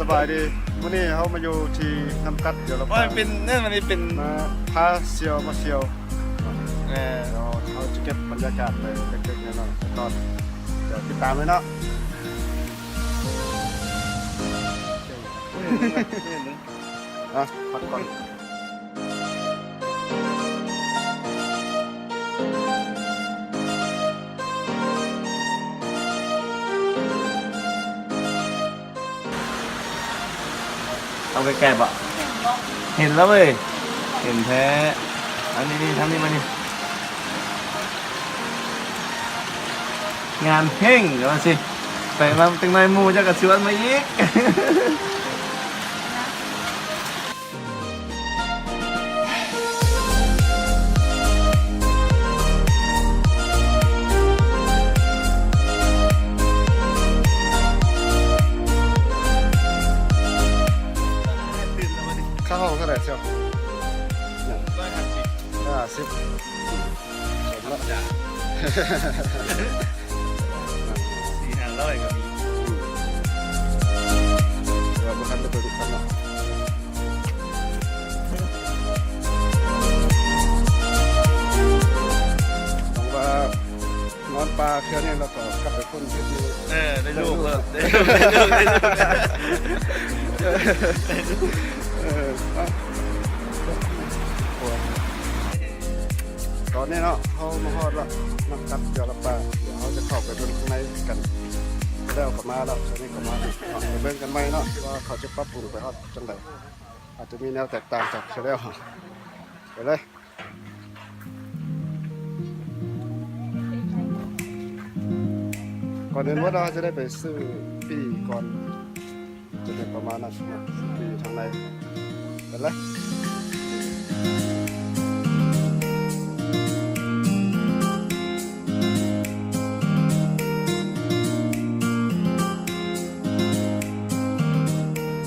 ສະບາຍດີ ມື້ນີ້ເຮົາມາຢູ່ທີ່ນ້ຳກັດ ດຽວເຮົາ ໂອ້ຍ ເປັນ ນັ້ນ ມັນເປັນ ມາພາສ່ຽວ ມາສ່ຽວ ແມ່ນ ດຽວເຮົາຈະເກັບບັນຍາກາດໄປເລັກໆນ້ອຍໆ ຕອນ ດຽວຕິດຕາມເລີຍເນາະ ອ່ະ ພັກກ່ອນ. ເອົາໃກ້ໆບໍ່? ເຫັນແລ້ວເວີຍ ເຫັນແທ້ ອັນນີ້ ນີ້ ທາງນີ້ມານີ້ ງານເພງ ວ່າຊີ້ ໄປມາ ຈັ່ງໜ້ອຍໝູ່ເຈົ້າກໍຊວນມາອີກ. ຄ່າຫ້ອງເທົ່າໃດຊຽວ? ຮ້ອຍຫ້າສິບ ຫ້າສິບ ສົມລະ ສີ່ຫ້າຮ້ອຍກໍມີ ອືມ ແຕ່ວ່າບໍ່ທັນໄດ້ເບິ່ງຄັນເນາະ ຫວັງວ່ານອນປ່າເທື່ອນີ້ແລ້ວກໍກັບໄປພຸ້ນເຮັດຢູ່ ເອີ ໄດ້ລູກເພີ່ມ ໄດ້ລູກ ໄດ້ລູກ ໄດ້ລູກ ເອີ ເອົາ ຕອນນີ້ເນາະ ເຮົາມາຮອດລະ ນ້ຳກັດ ດຽວລະປາ ດຽວເຮົາຈະເຂົ້າໄປເບິ່ງຂ້າງໃນກັນ ແລ້ວກໍມາແລ້ວ ຕອນນີ້ກໍມາ ໄປເບິ່ງກັນໃໝ່ເນາະ ວ່າເຂົາຈະປັບປຸງໄປຮອດຈັ່ງໃດ ອາດຈະມີແນວແຕກຕ່າງຈາກເທື່ອແລ້ວ ໄປເລີຍ ກ່ອນອື່ນໝົດເຮົາຈະໄດ້ໄປຊື້ປີ້ກ່ອນ ຈະເປັນປະມານນັ້ນ ຊື້ປີ້ທາງໃນ ໄປເລີຍ.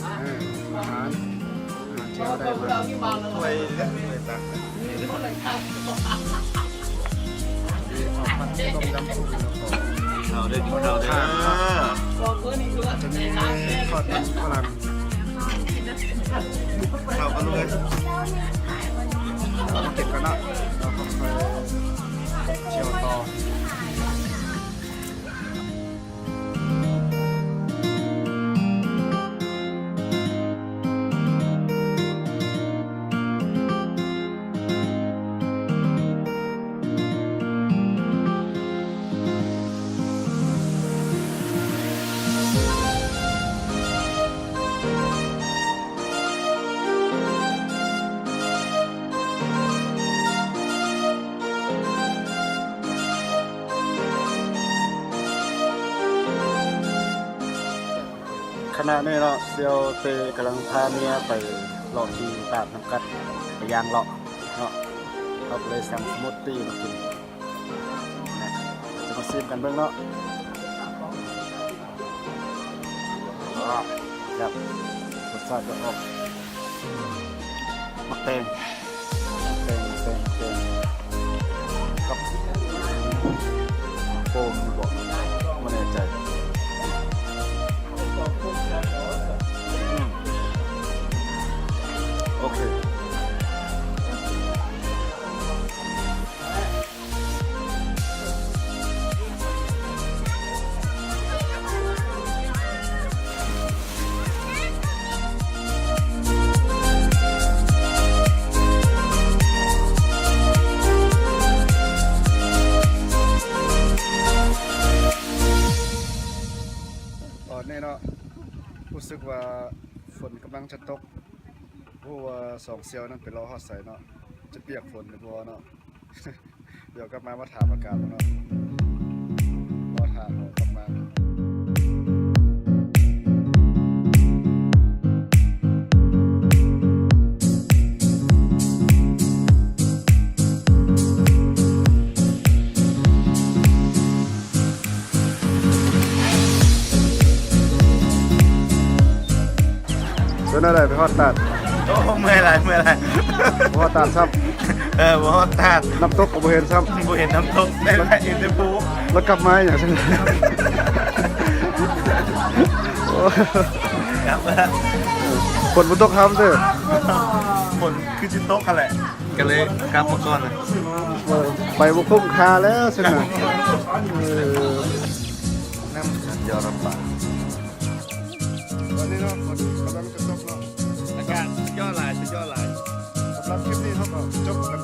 ອາຫານ ອາຫານທີ່ເຮົາໄດ້ມາ ຖ້ວຍ ຖ້ວຍຕັກ ມີເຂົ້າຜັດ ຕົ້ມຍຳ ເຂົ້າເດີ ກິນເຂົ້າເດີ ຈະມີທອດມັນຝຣັ່ງ ເຂົ້າກັນເລີຍ ເອົາມາເກັບກັນເນາະ ແລ້ວກໍຄ່ອຍທ່ຽວຕໍ່. ຂະນະນີ້ເນາະ ສ່ຽວເຕກຳລັງພາເມຍໄປເລາະທີ່ຕະຫຼາດນ້ຳກັດ ໄປຍ່າງເລາະເນາະ ເຮົາກໍເລີຍສັ່ງສະມູດຕີມາກິນ ຈະມາຊີມກັນເບິ່ງເນາະ ແຊບ ລົດຊາດຈະອອກ ໝາກແຕງ ແຕງ ແຕງ ແຕງ ກັບໂຟມບໍ ບໍ່ແນ່ໃຈ ອືມ ໂອເຄ. ຕອນນີ້ເນາະ ຮູ້ສຶກວ່າຝົນກຳລັງຈະຕົກ ບໍ່ຮູ້ວ່າສອງສ່ຽວນັ້ນໄປເລາະຮອດໃສເນາະ ຈະປຽກຝົນຫຼືບໍ່ເນາະ. ດຽວກັບມາ ມາຖາມອາກາດເນາະ ລໍຖ້າເຂົາກັບມາ. ເປັນແນວໃດໄປຮອດຕາດ? ໂອ້ ເມື່ອຍຫຼາຍ ເມື່ອຍຫຼາຍ ບໍ່ຮອດຕາດຊ້ຳ. ເອີ ບໍ່ຮອດຕາດ ນ້ຳຕົກກໍບໍ່ເຫັນຊ້ຳ ບໍ່ເຫັນນ້ຳຕົກ ໄດ້ແຕ່ເຫັນແຕ່ພູ ແລ້ວກັບມາຫຍັງຊັ້ນ? ໂອ້ ຝົນບໍ່ຕົກ ເຮົາເດີ ຝົນຄືຊິຕົກຫັ້ນແຫຼະ ກໍເລີຍກັບມາກ່ອນນະ ເອີ ໄປບໍ່ຄຸ້ມຄ່າແລ້ວຊັ້ນນະ ເອີ ນ້ຳຢໍລຳບາກ ຕອນນີ້ເນາະ ຝົນກຳລັງຈະຕົກເນາະ ອາກາດສຸດຍອດຫຼາຍ ສຸດຍອດຫຼາຍ ສຳລັບຄລິບນີ້ເຮົາກໍຈົບກັນ